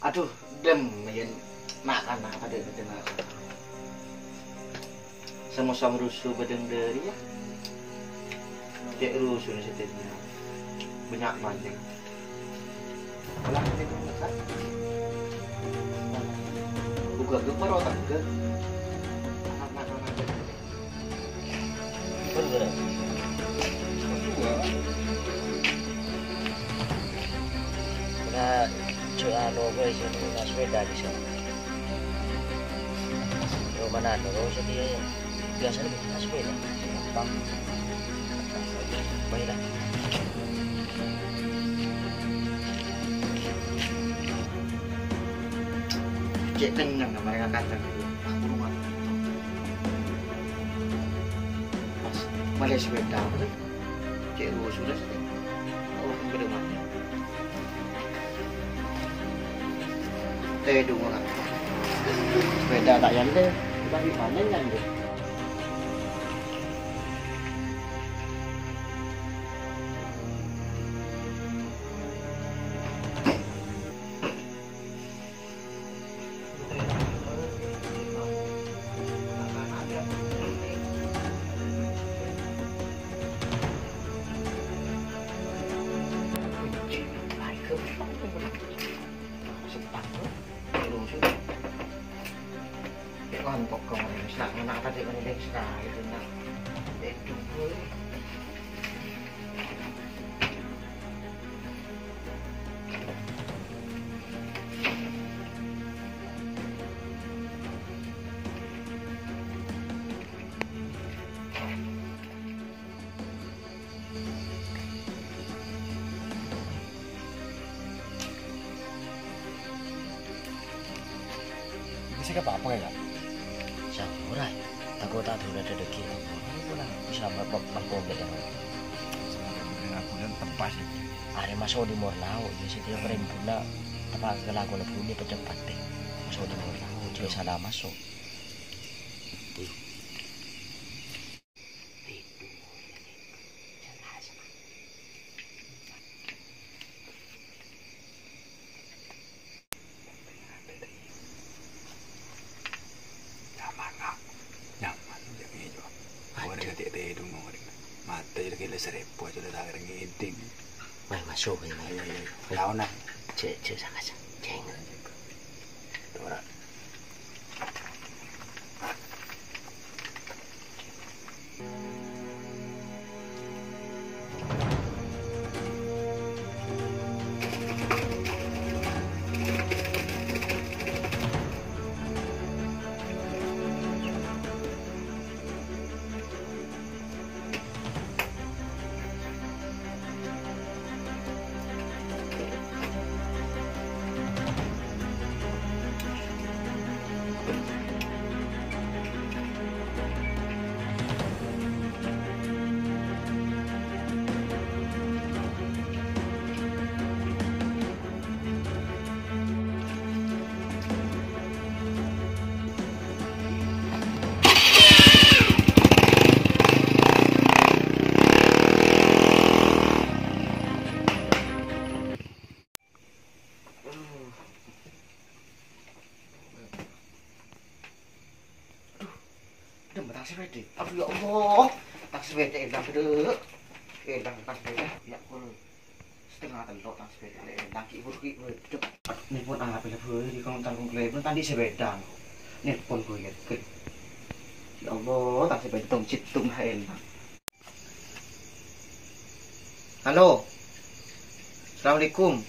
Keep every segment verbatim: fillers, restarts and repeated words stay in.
Adhu, dhemma, yèn na'-kana' padâ ngèdhing. Samo-samo rusu bâdâ dhâri, yâ. Cè' rusuna satèya. Bânnya' malèng. Olah, cè' kemma, Kak? Buka gempar otak, Kak. Anak-anak. Pon, Bro? Pon dua. Ora, jhâ' anu, apa, istilahnya, sepeda bisa. Yo, mana anu, kok usah dia, biasa lebih sepeda. Gampang. Baiklah. Cè' kennyeng, apa, ya, kan? Pas malè sepeda, cè' rusuh la sè. Oh, bâdâ mati. Tèdung ora. Sepeda ta' yandè, tapi malè yandè. Ini sih apa-apa ya, Kak? Sampura, tako' ta' dula dhâddhi. Ampon, ampon, ampon. Bisa mabok, mabok, ya, Kak? Sebenarnya bulan tepas ya. Arè maso' di Mornao, ya, setiap rimpunna, apa, kelakuan bunyi pecepate. Maso' di Mornao, jadi salah maso'. Nyaman, Kak. Nyaman, jâ' ngèjo. Orèng tèdung, orèng. Matè jâ' kèlè sarèbu, jâ' la ta' ngèdhing. Mai, maso', mai, mai. Ayo, ayo, ayo. Taon, nah. Cè', cè', saka, cè'. Ora. Aduh, dâ' emma tang sapèda. Aduh, ya Allah. Tang sapèda èlang, Dek. Èlang tang sapèda. Ya, kul. Setengah tello' tang sapèda. Èlang, ki' buru, ki' buru. Aduh, nelpon apa lè, Bu? Di kolong tanggung kelebon tadi sapèda. Nelpon, Bu, ya. Ya Allah, tang sapèda tong-cètong, ha, èlang. Halo. Assalamualaikum.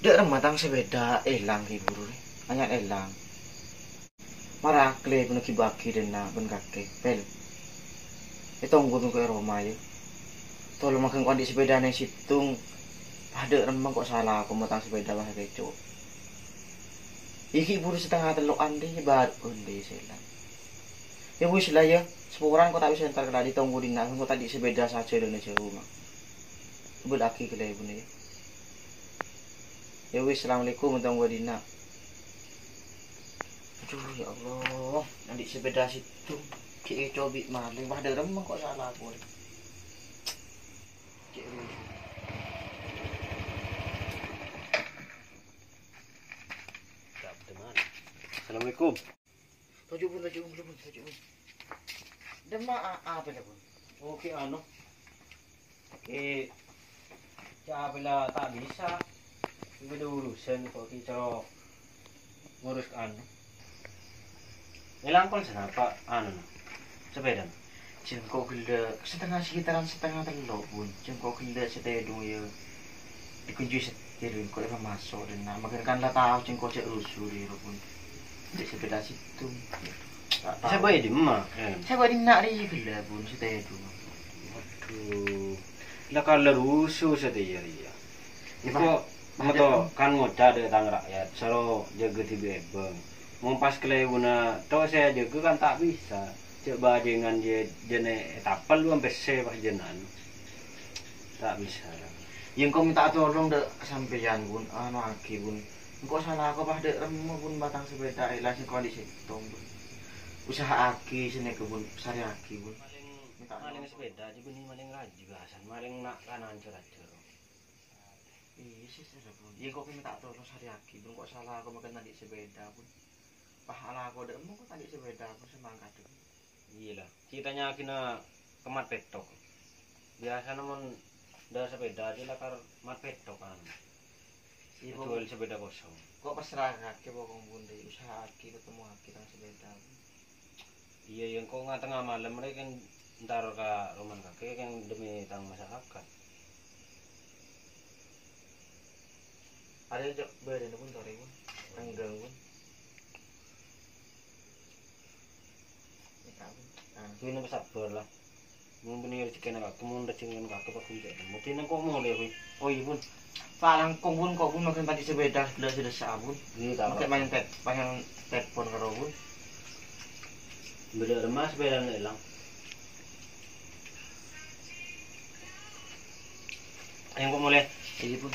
Dâ' remma tang sapèda èlang, Ki, buru, rè. Anyar èlang. Mara kelebon ghi' bâgi dâ' enna' bân kakè, Pel. Ètonggu bengko è roma, yâ. Tolong mangkèn ko' andi' sapèda neng sèttong. Pas dâ' remma ko' sala ko' motang sapèda pas kèco'. Iki buru setengah tello'an, dhi, bâr-, bârâmma sè èlang. Yâ wis la, yâ, saporana ko' ta' bisa entar ka dâri, tonggu dhinna', engko' ta' andi' sapèda sajâlâna jhâu, ma'. Bâlâ'aghi kalèbunna, yâ. Yâ wis, assalamualaikum, tonggu dhinna'. Aduh, ya Allah, andi' sapèda sèttong, ghi' ècobi' malèng, pas dâ' remma ko' sala polè. Cè' rusuh. Assalamualaikum. Toju', Bun, toju', Bun, toju', Bun. Dâ'emma a-, apa, Bun? Oke, anu. Oke. Ca' bhâlâ ta' bisa. Bâdâ urusan kok, ki, coro' ngurus anu. Ngelangkol sana, Pak, anu, sepeda. Jâ' engko' ghellâ' setengah sekitaran setengah tello', Bun. Jâ' engko' ghellâ' sè tèdung, yâ. Dikunci setir, engko' èpamaso' dâ' enna'. Makkè kan la tao jâ' engko' jâ' rusu, rèya, Bun. Cè' sepeda sèttong. Ta' tao. Sè bâi è dimma, Em? Sè bâi è dinna' rèya ghellâ', Bun, sè tèdung. Waduh. La kala rusu satèya rèya. Engko' Pak, meto Pak, kan ngoca' dâ' tang rakyat, soro jâgâ dhibi' èbâng. Mon pas kalèbunna to' sè ajâgâ kan ta' bisa. Cè' bhâjingan jâ-, jâna ètapel bân pèssè pas jânan. Ta' bisa. Yâ, engko' mènta tolong dâ' sampèyan, Bun. Anu aghi, Bun. Engko' sala ako pas dâ' remma, Bun, bâtang sepeda èlang sèngko' andi' sèttong, Bun. Usaha'aghi sanèka, Bun. Sarèyaghi, Bun. Maling, mènta maling tolong. Sepeda jâ' bânnè maling rajâ, Hasan. Maling na' kanan jâ-rajâ. Iyâ, sè sèra, Bun. Yâ, engko' mènta tolong sarèyaghi, Bun. Engko' sala ako makkè andi' sepeda, Bun. Pas alako dâ' emma engko' ta' andi' sepeda, Bun, sè mangkat, Bun. Iyâ, la. Cè' tanya'aghina ka Mat Pèttok. Biyasana mon dâ' sepeda jâ' lakar Mat Pèttok, anu. Iyâ, Bun. Juwâl sepeda kosong. Engko' pasra'aghi pokok, Bun, dâ' usaha'aghi, ketemmo'aghi tang sepeda, Bun. Iyâ, yâ, engko' nga-, tengnga malem rè kan entar ka romana kakè kan demi tang masyarakat. Arèya cè' bârâna, Bun, torè, Bun. Tenggang, Bun. Iyâ, Bun. Ah. Ghun sabbhâr, la. Mon bânnè rejhekkèna kakè, mon rejhekkèna kakè, Pak, Bun, cè' temmo. Dina engko' molè, Bun. Oh, iyâ, Bun. Pak, langkong, Bun, kok, Bun, makkè andi' sepeda, la, sè dâssa', Bun. Iyâ, ta', makkè Pak. Maèn pet-, maèn telepon karo, Bun. Bâdâ remma sepedana èlang. Ayo, engko' molè. Iyâ, Bun.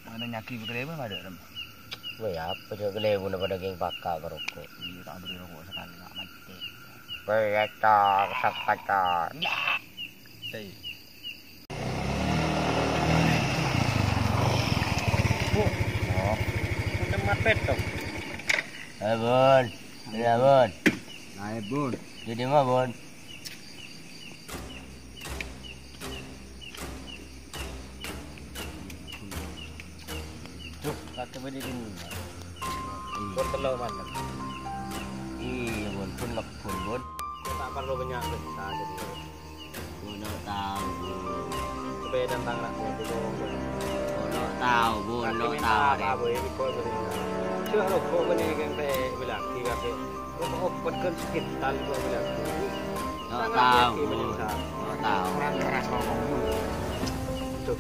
Mana nyaki bâkal èbâ, madâ, Rem? Wè, apa jâ' kalèbunna padâ kèng paka' ka roko'? Iyâ, ta' bâri roko' sakalè, ta' mati. Wè, ècor, sat ècor. Tèi. Bu. Oh. Tempat pètto. Eh, Bun. Iyâ, Bun. Naè, Bun. Dâ' dimma, Bun? Duh, kakè bâdâ è dinna'. Iyâ. Pon tello' malem. Iyâ, Bun, pon lebbur, Bun. Ta' parlo bânnya' pesta, jâdiyâ. Bun, lo' tao, Bun. Sepeda tang ra' bun, Bun. Bun, lo' tao, Bun, lo' tao, Bun. Jâ' roko' bânnè kèng ta' bilâghi kakè. Roko' opet kan sekitar itu bilâghi. Lo' tao, Bun. Lo' tao. Kurang keras roko', Bun. Duh,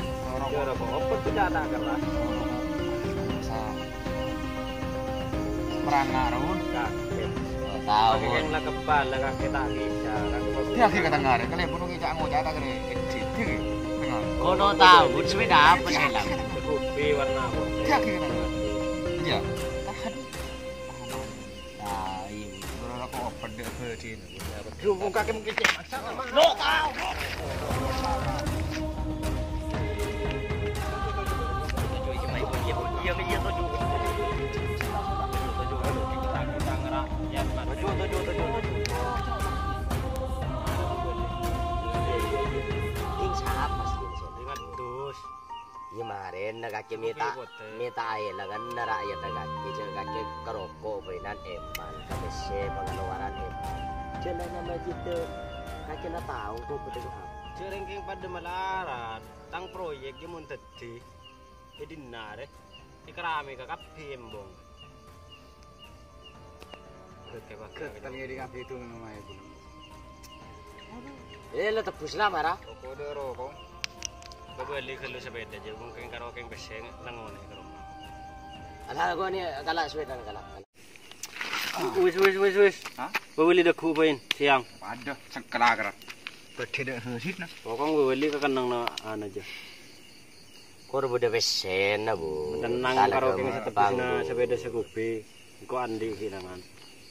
jâ' roko' opet kita ta' keras. Meranga' ro, Bun. Kakè. Lo' tao, Bun. Pakè yang la kepala kakè ta' bisa. Kakè akhir kata ngare, kalèbun ngoca' ta' kere, kecil, kere. Kono tao, Bun, sepeda apa sih, Lang? Kopi warna apa? Dia akhir kata ngare. Iya. Tahan. Nah, iya. Ora kok pedek bedi. Lu buka ke mungkin cek maksa sama. Lo tao. Iya, iya, tujuh. Tujuh, tujuh, tujuh, tujuh. Ing sapa sih, Ing sapa? Ing wedhus. Iyâ, marèna kakè mènta, mènta aèlangan rakyat kakè, jâ' kakè ka roko' bâinan èman, ka pèssè pangaluwaran èman. Jâ' nanya majidda, kakè la tao kok bhâdhân apa. Jâ' rèng kèng padâ malarat, tang proyek jâ' mon dhâddhi. È dinna' rè, èkaramè ka kabbhi embong. Gâtèl ngèdhing kabbhi itu ngono ae, Bun. Eh, lo tebus lah, Mara. Roko' dâ' roko'. Bâbâli ghâllu sepeda, jâ' mungkin karo kèng pèssè nang ngone ka roma. Alah, gua ni kala sepeda, kala, kala. Wis, wis, wis, wis. Hah? Bâbâli dâggu' bâin, siang. Padâ, sengkela kera. Bâdâ dâ' hasit, nah. Pokok bâbâli ka kennengnga ana jâ. Kor bâdâ pèssèna, Bu. Tenang karo kèng setebusna sepeda sè Gubi. Engko' andi' ghi' tangan.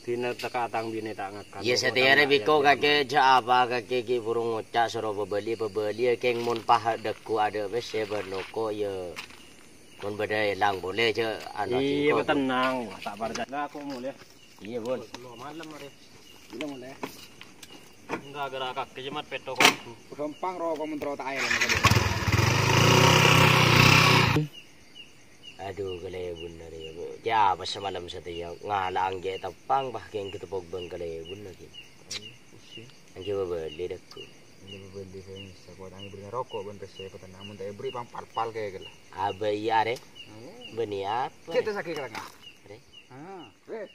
Dina teka tang binè ta' ngakan. Iyâ, satèya rè biko kakè jhâ' apa kakè ghi' buru ngoca' soro pabâli, pabâli kèng mon paha' dhâggu adâ' pèssè bân loko iyâ mon bâdâ èlang polè jhâ' anu. Iyâ, tenang, ta' parcajâ. Lah, aku mulai. Iyâ, Bun. Malem arè. Gila mulai. Enggak, gara kakè jemat peto kodu. Gampang ro komentro ta' aèl. Adhu, kalèbun arè, Bu. Yâ, pas samalem satèya ngala' anggè' teppang, pas kèng ketepok bân kalèbun lagi. Anggè' pabâli dhâggu. Anggè' pabâli, saya bisa kuat anggè' beri roko' bân pèssè petenang, amun ta' èbri pang pal-pal kaya gila. Abâ iyâ arè. Bânnè apa? Kita sakit kerengah. Arè. Ah. Eh.